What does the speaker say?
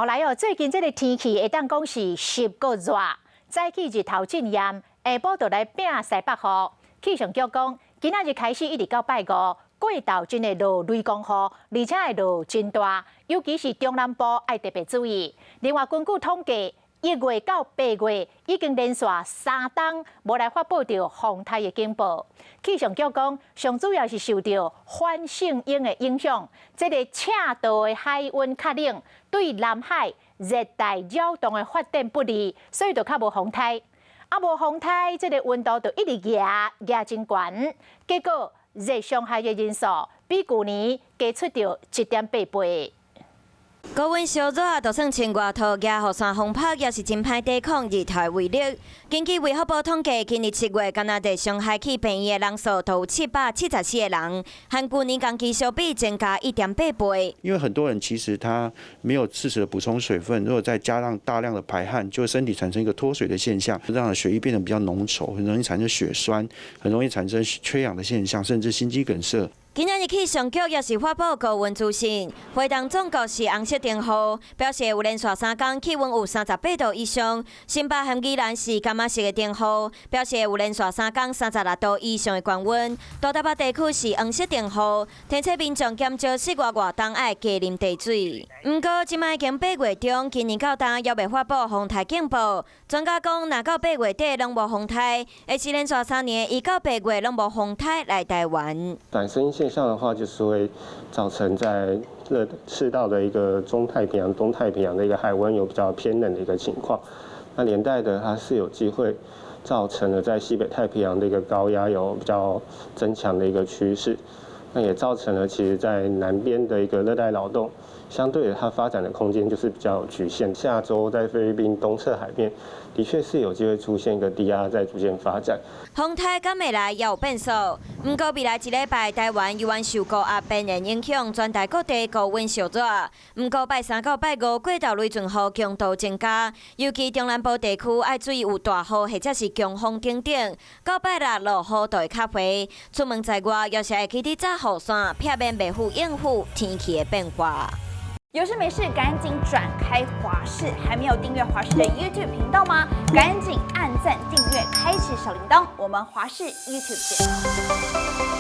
來哦，最近這个天氣會當講是濕閣熱，早起日頭真炎，下晡就來拚西北雨。氣象局講，今仔日開始一直到拜五，過晝真會落雷公雨，而且會落真大，尤其是中南部愛特別注意。另外，根據統計，1月到8月已經連續3冬無來發布著風颱的警報。氣象局講，上主要是受著反聖嬰的影響，這個赤道的海溫較冷，對南海熱帶擾動的發展不利，所以就較無風颱。啊，無風颱，這個溫度就一直夯夯真懸，結果熱傷害的人數比舊年加出著1.8倍。高溫燒熱，就算穿外套、舉雨傘、風褸，也是真歹抵抗日頭威力。根據衛福部統計，今年7月，干焦熱傷害去病院的人數都有774個人，和舊年同期相比增加1.8倍。因為很多人其實他沒有適時的補充水分，如果再加上大量的排汗，就會身體產生一個脫水的現象，讓血液變得比較濃稠，很容易產生血栓，很容易產生缺氧的現象，甚至心肌梗塞。今仔日氣象局也是發布高溫資訊，花東總局是紅色燈號，表示有連續3工氣溫有38度以上；新北和宜蘭是柑仔色的燈號，表示有連續三工36度以上的高溫。大台北地區是黃色燈號，提醒民眾減少室外活動，愛加啉茶水。毋過，這擺已經8月中，今年到今猶未發布風颱警報。專家講，若到8月底攏無風颱，會是連續3年1到8月攏無風颱來台灣。反聖嬰現象的話，就是會造成在熱赤道的一個中太平洋、東太平洋的一個海溫有比較偏冷的一個情況，那連帶的它是有機會造成了在西北太平洋的一個高壓有比較增強的一個趨勢，那也造成了其實在南邊的一個熱帶擾動，相對的它發展的空間就是比較局限。下週在菲律賓東側海面，的確是有機會出現一個低壓在逐漸發展。風颱敢會來也有變數，毋過未來一禮拜，台灣猶原受高壓邊緣影響，全台各地高溫燒熱。毋過拜三到拜五過晝雷陣雨強度增加，尤其中南部地區愛注意有大雨或者是強風等等。到拜六落雨就會較濟，出門在外也是會記得紮雨傘，避免袂赴應付天氣的變化。有事沒事趕緊轉開華視，還沒有訂閱華視的 YouTube 頻道嗎？趕緊按讚、訂閱、開啟小鈴鐺，我們華視 YouTube 見。